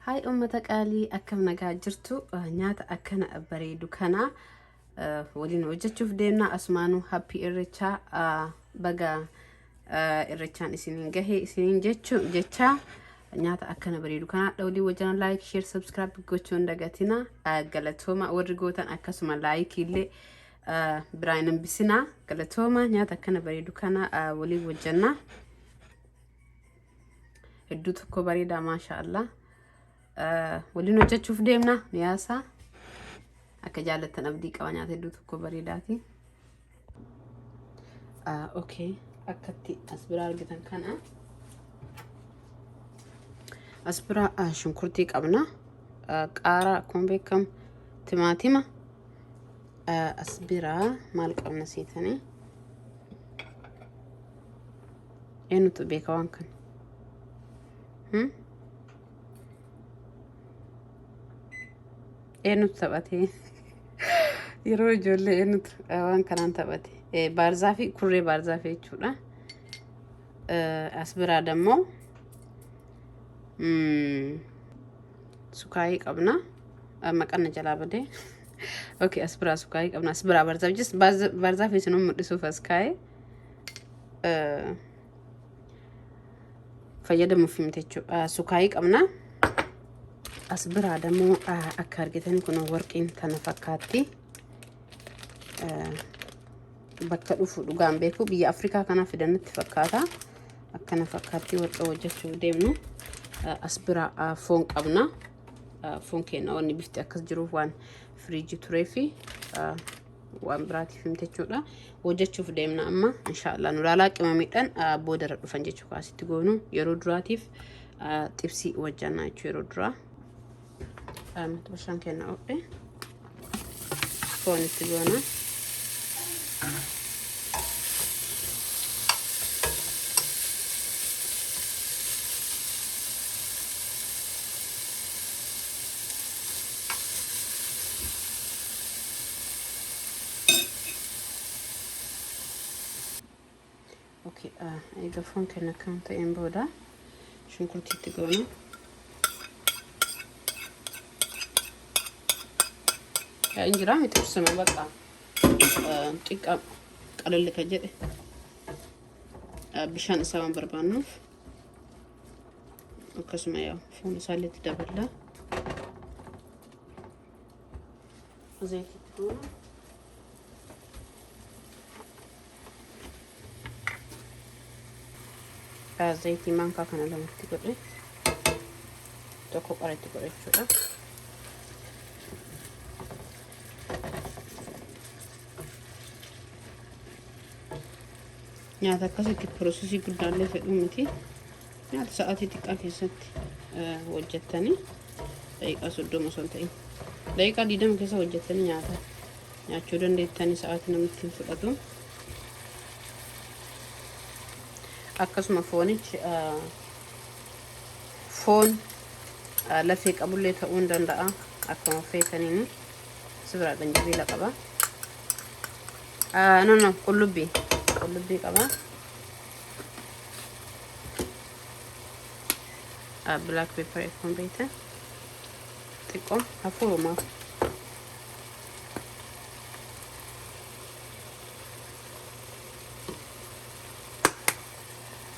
Haay uummata qaalii, akkam nagaa jirtu? Nyaata akkana bareedu kana waliin hojjechuuf deemna. Asumaanuu happy Irreechaa, baga Irreechaan isiniin gahe isiniin jechu jecha. Nyaata akkana bareedu kana waliin wajjina. Like, share, subscribe gochuun dagatina. Galatooma warri gootan, akkasuma like illee biraa hin hambisina. Galatooma. Nyaata akkana bareedu kana waliin hojjenna. Hedduu tokko bareeda, maasha Allah. Waliin hojjechuuf deemna. Mi'aasaa akka jaallattan abdii qaba. Nyaata hedduu tokko bareedaati. Okay, akkatti as biraa argitan kana as biraa shunkurtii qabna, qaaraa akkuma beekamu, timaatima. As biraa maal qabna seetanii? Eenyutu beeka waan kana? Eenyutu taphate? Yeroo ijoollee eenyutu waan kanaan taphate? Baarzaafii, kurree baarzaafii jechuudha. As biraa dammoo sukaayii qabna. Maqaan na jalaa badee. Okay, as biraa sukaayii qabna. As biraa baarzaafii. Just baarzaafii isin mul'isuuf as kaa'ee. Fayyadamuuf miti jechuudha. Sukaayii qabna. As biraa dammoo akka argitan kun warqiin tana fakkaatti. Bakka dhufu dhugaan beeku, biyya Afrikaa kana fidanitti fakkaata. Akkana fakkaatti warqa hojjechuuf deemnu. As biraa foon qabna. Foon keenya wanni bifti akkas jiruuf waan firiijii turee fi waan biraatiif himte jechuudha. Hojjechuuf deemna amma, inshaallah. Nu laalaa, qimamiidhaan boodarra dhufan jechuudha. Asitti goonu yeroo duraatiif xibsii hojjannaa jechuudha yeroo duraa. Bishaan keenya hodhe foon itti goona. Okay, egaa foon keenya akkam ta'een booda shunkurtii itti goona. Injiraa miti, ibsama bakka xiqqaa qalalli kan jedhe bishaan isaa waan barbaannuuf akkasuma yaa foon isaallee itti daballa. Zayitii itti goona. Zayitii maankaa kana lamatti godhe, tokko qara itti godhe jechuudha. Nyaata akkasitti process guddaallee fedhuu miti. Nyaata sa'aatii xiqqaa keessatti hojjettanii, daqiiqaa 30 osoo hin ta'in daqiiqaa 20 keessa hojjettanii nyaata nyaachuu dandeettanii, sa'aatii namatti hin fudhatu. Akkasuma foonichi foon lafee qabullee ta'uu hin danda'a, akkuma feetaniin. Si biraa zanjabiila qaba. No, no, qullubbii, qullubbii qaba. Black pepper akkuma beektan xiqqoo hafuurumaaf.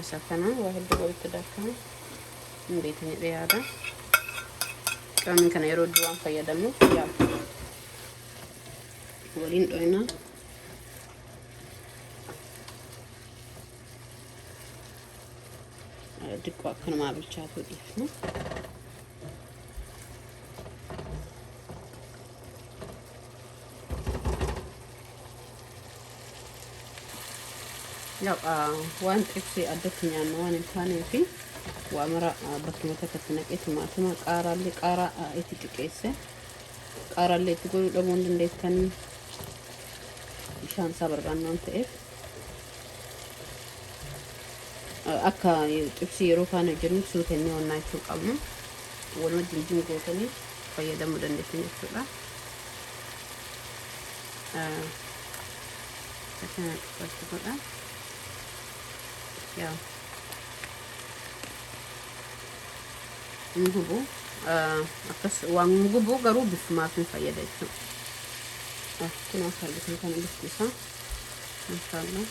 Isa kana waa hedduu walitti daakame hin beektan jedhee yaada. Qimamiin kana yeroo hedduu waan fayyadamuuf yaa waliin dhoyna. Xiqqoo akkanumaa bilchaatu dhiifna. Waan xibsii addatti nyaannu waan hin taaneef waa mara bakkuma takkatti naqee, timaatima, qaaraallee, qaaraa itti xiqqeesse. Qaaraallee itti godhuu dhabuu hin dandeettanii, bishaan isaa barbaannu waan ta'eef. Akka xibsii yeroo kaan hojjennu suutennee onnaa jechuu qabnu, waluma jimjim gootanii fayyadamuu dandeessan jechuudha. Akkana xiqqootti godha. Yaa hin hubu. Akkas waan gubu garuu bifumaaf hin fayyada jechuudha. Kun akka argitan kana bifti isaa. Maashaallah.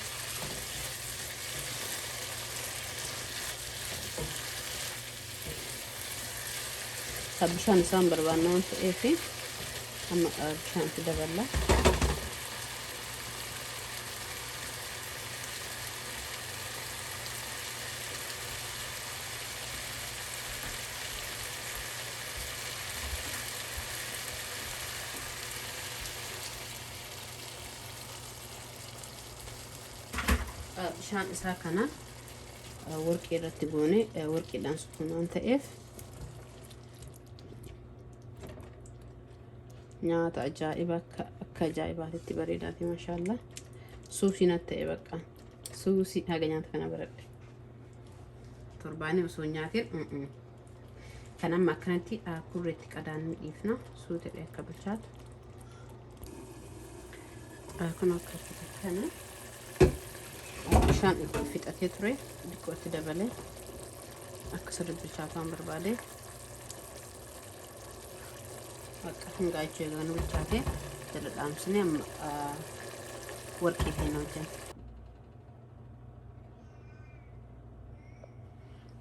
Bishaan isaan barbaanna waan ta'eef amma bishaan itti daballa. Bishaan isaa kana warqii irratti goone, warqiidhaan sukkuun waan ta'eef nyaata ajaa'iba akka ajaa'ibaatitti bareedaati, maashaallah. Suusii natti ta'e, bakka suusii haga nyaata kana baradhe torbaanii osoo nyaatiin. Kan amma akkanatti kurreetti qadaannee dhiifna, suutedha akka bilchaatu. Kun akka kana bishaan itti fixatee ture, xiqqoo itti dabalee akka sirri bilchaatu waan barbaade. Bakka hangaa jechuu eegan bilchaate jala dhaamsine, amma warqii keenya hojjenna.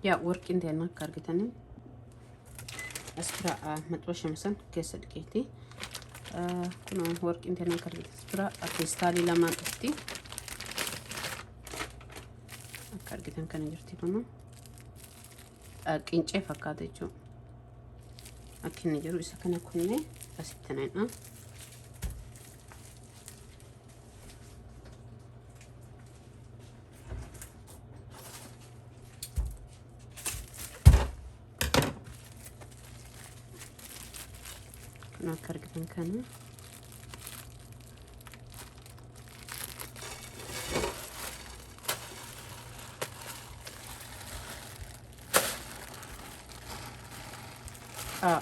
Yaa, warqiin teenya akka argitanii as bira maxxansa san keessa dhiqeeti. Kun warqiin teenya akka argitan as bira feestaalii lamaan dhufti. Akka argitan kana jirti, kun qincee fakkaata jechuudha. Akka inni jiru isa kana kunnee asitti naqna. Kun akka argitan kana.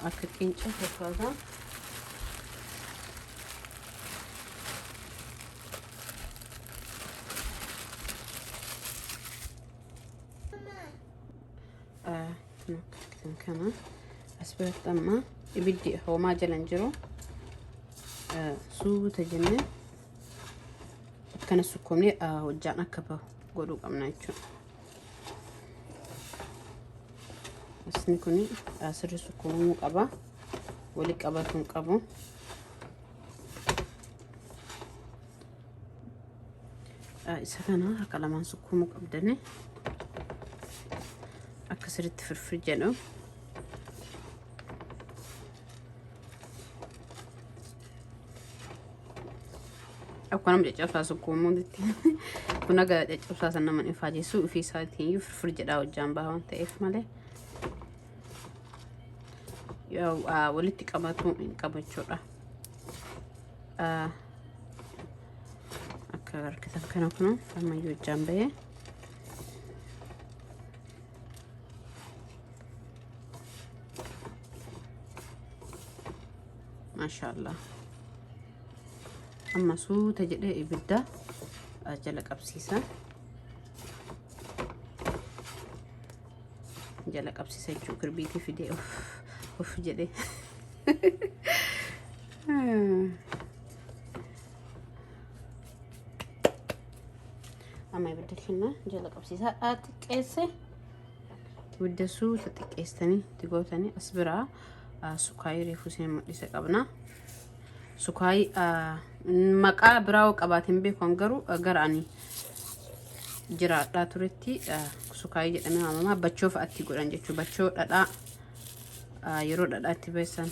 Akka qincee fakkaata. Kun akka argitan kana as biratti amma ibiddi hoomaa jala hin jiru. Suuta jennee akkana sukkuumnee hojjaan akka bahu godhuu qabna jechuudha. Asni kun sirri sukkuumamuu qaba. Wali qabatu hin qabu. Isa kana harka lamaan sukkuumuu qabdani. Akka sirriitti firfir jedhu. Akka nama caccabsaa sukkuumuutti. Kun aga caccabsaa san nama hin faajessu, ofii isaatiin iyyuu firfir jedhaa hojjaan baha waan ta'eef malee. Walitti qabatu hin qabu jechuudha. Akka argitan kana kun ammayyuu hojjaan bahee. Maashaallah. Amma suuta jedhee ibidda jala qabsiisa. Jala qabsiisa jechuun kirbiitii fidee of of jedhee. Amma ibidda kenna jala qabsiisa. Xiqqeesse, ibidda suuta xiqqeessanii itti gootanii. As biraa sukaayii reefuu isin mul'isa qabna. Sukaayii maqaa biraa yoo qabaateen beeku, garuu gara ani jiraadhaa turetti sukaayii jedhamee waamama. Bachoo fa'aatti godhan jechuudha. Bachoo dhadhaa yeroo dhadhaa itti beessan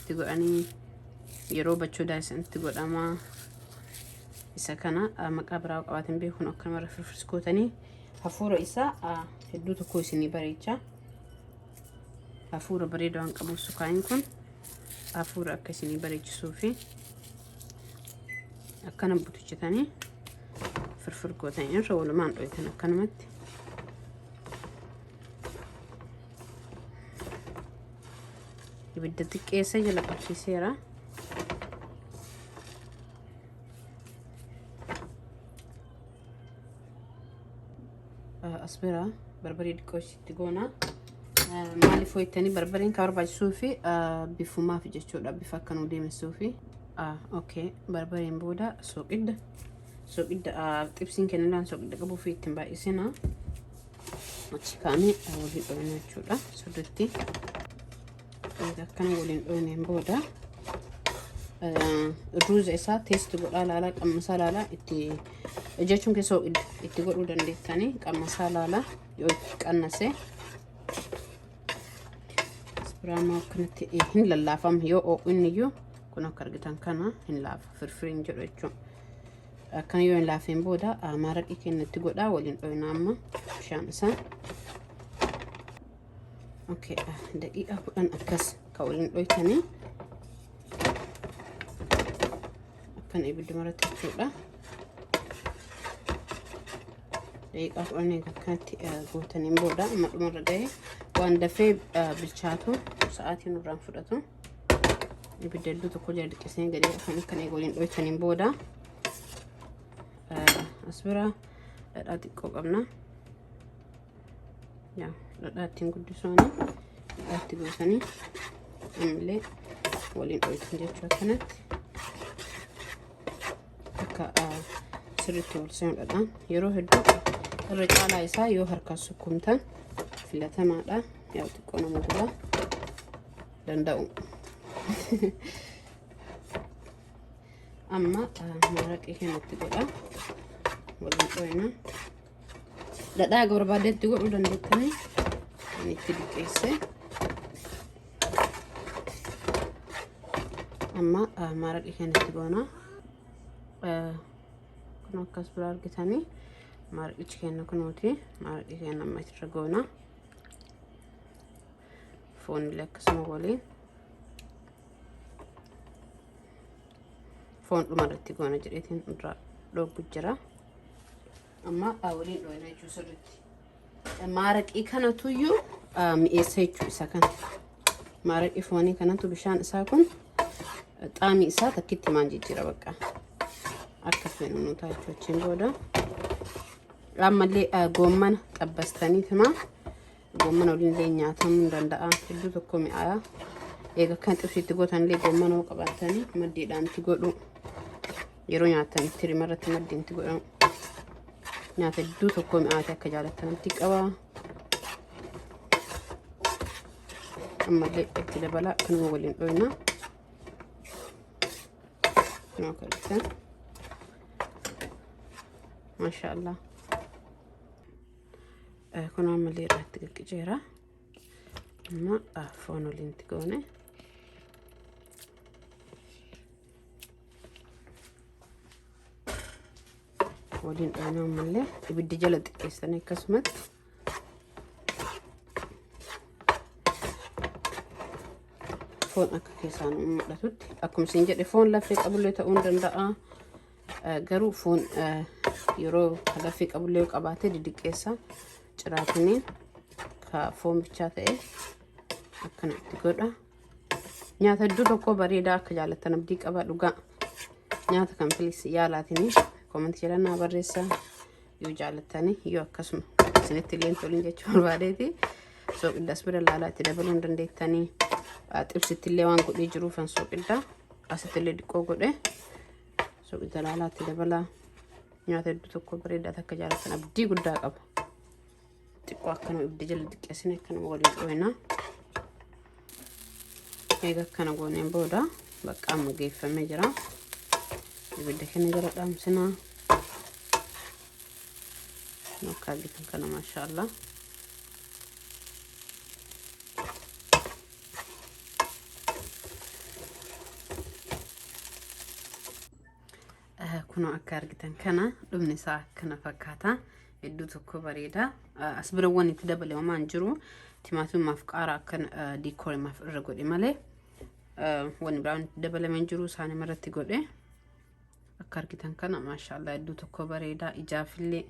itti godhanii, yeroo bachoo daa'isan itti godhama. Isa kana maqaa biraa yoo qabaateen beekuun akkanumarra firfirskootanii hafuura isaa hedduu tokko isinii bareecha. Hafuura bareedaa waan qabuuf, sukaayiin kun hafuura akka isinii bareechisuu fi akkana butuchitanii firfir gootanii irra walumaan dho'itan akkanumatti. Ibidda xiqqeessee jala qabsiiseera. As bira barbaree xiqqoo isitti goona. Maaliif hojjettanii barbareen kan barbaachisuu fi bifumaaf jechuudha. Bifa akka nu deemsisuufi. Okay, barbareen booda soqidda. Soqidda xibsiin kennaan soqidda qabuu fi ittiin baay'isina. Achi kaanee waliin dhoofna jechuudha. Sirriitti. Akkana waliin dhoofneen booda ruuza isaa taste godhaa laalaa, qammasaa laalaa itti jechuun keessa itti godhuu dandeettanii, qammasaa laalaa yoo itti qannase. Biraamoo akkanatti hin lallaafama yoo oo'inni iyyuu kun akka argitan kana hin laafa, firfiriin jedhu jechuudha. Akkana yoo hin laafeen booda maraqii keenyatti godhaa waliin dhoyna amma bishaan isaa. Okay, daqiiqaa 10 akkas ka waliin dhoytanii akkana ibidda maratti jechuudha. Daqiiqaa 10 akkanatti gootaniin booda amma dhumarra ga'ee waan dafee bilchaatu, sa'aatii nurraan fudhatu. Ibidda hedduu tokko jala dhiqisanii gadi afaan akkana eega waliin dhoytaniin booda as bira dhadhaa xiqqoo qabna. Yaa dhadhaa ittiin guddisuuni dhadhaa itti gootanii ammallee waliin dhoytan jechuu, akkanatti akka sirriitti wal seenu dhadhaan. Yeroo hedduu irra caalaa isaa yoo harkaan sukkumtan filatamaadha. Yaa xiqqoo nama gubaa danda'u. Amma maraqii kanatti godha, waliin dhoyna. Dhadhaa akka barbaadetti godhuu dandeettanii, ani itti diqqeesse. Amma maraqii kanatti goona. Kun akkas bira argitanii maraqichi keenya kunuuti. Maraqii keenya amma irra goona. Foonillee akkasuma waliin foon dhuma irratti goona jedheetiin irraa dhoogu jira. Amma waliin dhoyna jechuu sirriitti. Maaraqii kanatuyyuu mi'eessa jechuu isa kana. Maaraqii foonii kanatu bishaan isaa kun xaamii isaa takkitti maan jijjiira, bakka akka feenu nu taachuu. Achiin booda ammallee goommana xabbastanii timaa goommana waliin illee nyaatamuu ni danda'a. Hedduu tokko mi'aayaa. Eega kan xibsiitti gootan illee goommana hoo qabaatanii maddiidhaan itti godhu. Yeroo nyaatan itti rimarratti maddiin itti godhamu. Nyaata hedduu tokko mi'aate akka jaalattanitti qaba. Ammallee itti dabala, kanuma waliin dhoyna. Kunoo akka argitan. Maasha Allah. Kun ammallee irratti qicciceera. Amma foon waliin itti goone. Waliin dhoyna ammallee ibiddi jala xiqqeessanii akkasumatti. Foon akka keessaan mul'atutti, akkuma isin jedhe, foon lafee qabullee ta'uu ni danda'a. Garuu foon yeroo lafee qabullee yoo qabaate didiqqeessa ciraatiniin ka foon bichaa ta'e akkana itti godha. Nyaata hedduu tokko bareedaa, akka jaallattan abdii qaba dhugaa. Nyaata kan please yaalaatinii comment jala naa barreessaa yoo jaallattanii, yoo akkasuma isinitti illee tolin jechuu barbaadeeti. Sooqiddaas bira laalaa itti dabaluu hin dandeettanii. Xibsitti illee waan godhee jiruufan sooqidda asitti illee xiqqoo godhe, sooqidda laalaa itti dabalaa. Nyaata hedduu tokko bareedaa, akka jaallattan abdii guddaa qaba. Xiqqoo akkanuma ibidda jala xiqqeessine akkanuma waliin dhooyna. Eega akkana gooneen booda bakka amma geeffamee jira. Ibidda keenya jala dhaamsinaa. Akka argitan kana, maashaallah. Kunoo akka argitan kana dhumni isaa akkana fakkaata. Hedduu tokko bareeda. As bira waan itti dabale homaan jiru. Timaatumaaf qaara akkana diikoorimaaf irra godhe malee wanni biraan itti dabalame hin jiru, isaanii irratti godhe. Akka argitan kana, maashaallah, hedduu tokko bareeda. Ijaafillee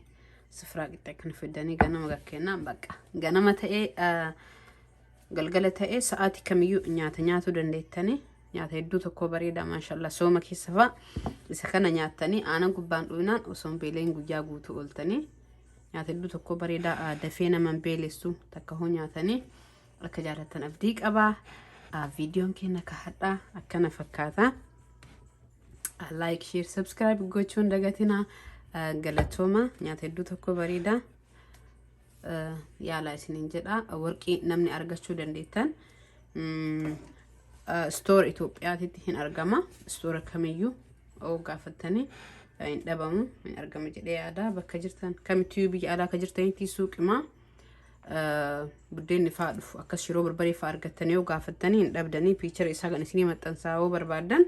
sifiraa qixxee kana fidanii ganama gakkeenna, bakka ganama ta'ee galgala ta'ee sa'aatii kamiyyuu nyaata nyaatuu dandeettanii. Nyaata hedduu tokko bareeda, maashaallah. Sooma keessa fa'a isa kana nyaattanii aanan gubbaan dhugnaan osoo hin beeleen guyyaa guutuu ooltanii. Nyaata hedduu tokko bareeda, dafee nama hin beelessu takka hoo nyaatanii. Akka jaalattan abdii qabaa. Viidiyoon keenya kahadhaa akkana fakkaata. Like, share, subscribe gochuun dagatinaa. Galatooma, nyaata hedduu tokko bareeda. Yaalaa isiniin jedha. Warqii namni argachuu dandeettan. Store Itoophiyaatitti hin argama. Store kamiyyuu oo gaafattanii hin dhabamu, hin argama jedhee yaada. Bakka jirtan kamittiyyuu, biyya alaa akka jirtanitti, suuqimaa buddeenni fa'aa dhufu akkas shiroo barbaree fa'aa argattanii yoo gaafattanii hin dhabdanii. Picture isaa kan isinii maxxansaa yoo barbaaddan.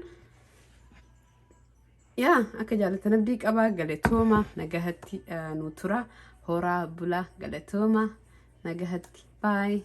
Yaa, akka jaallattan abdii qabaa. Galatooma, nagahatti nu tura, horaa bulaa, galatooma, nagahatti, bye.